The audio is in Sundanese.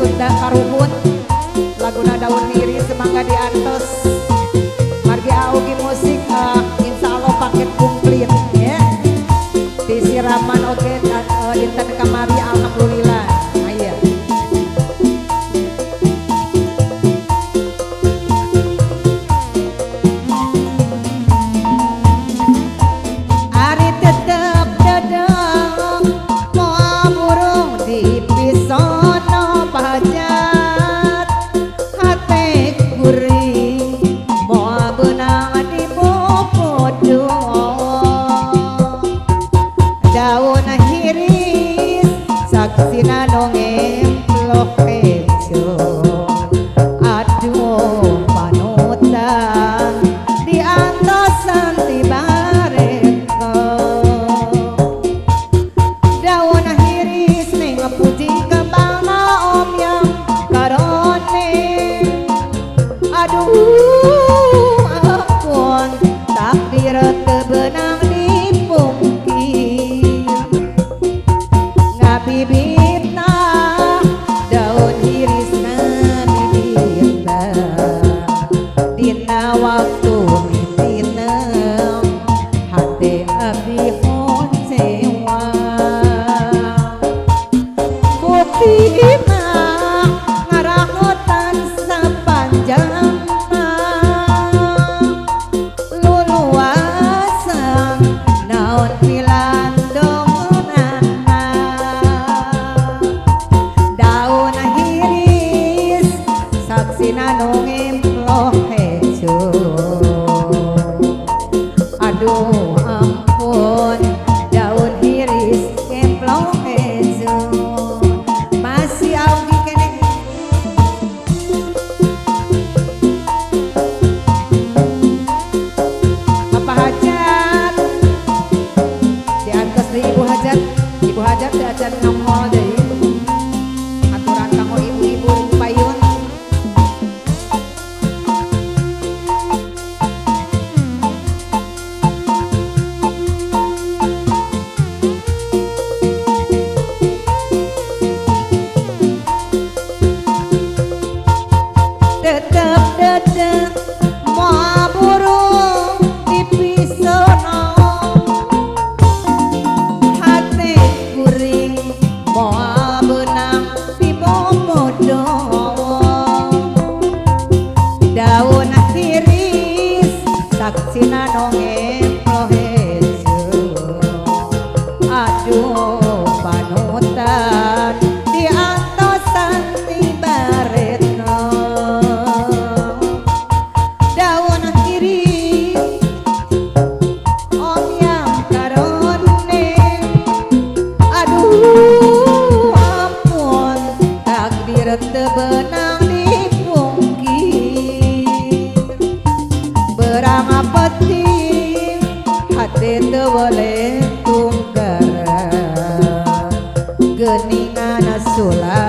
Sunda karuhun laguna daun hiris semangga diantos margi augi musik insya Allah paket komplit ya di siraman oke dinten kamari alhamdulillah. Ayo ari tetep dedeng moal burung di pisono pajat hate kuring moal beunang di popodo daun hiris saksina nongemploh hejo aduh panutan diantosan ti bareko daun hiris ning puji kembangna om yang karone aduh ampun takdir teu beunang dipungkir ngabibitna daun hiris ngabibitna dina waktu mitinem hate abdi hocewa buktina ngarahotan sapanjang luluasan naon pilandonganna daun hiris saksina nu ngemploh hejo aduh ampun daun hiris ngemploh hejo masih augi keneh apa hajat diantos di ibu hajat diajar nongol deui aturan kanggo ibu-ibu payun tetep dedeng moal burung di pisono hate kuring moal beunang di popodo daun hiris saksina nongemploh hejo aduh panutan diantosan ti baretno daun hiris om yang karone aduh ampun takdir teu beunang dipungkir berang penting hate teu weleh tunggaran geuningan sulap.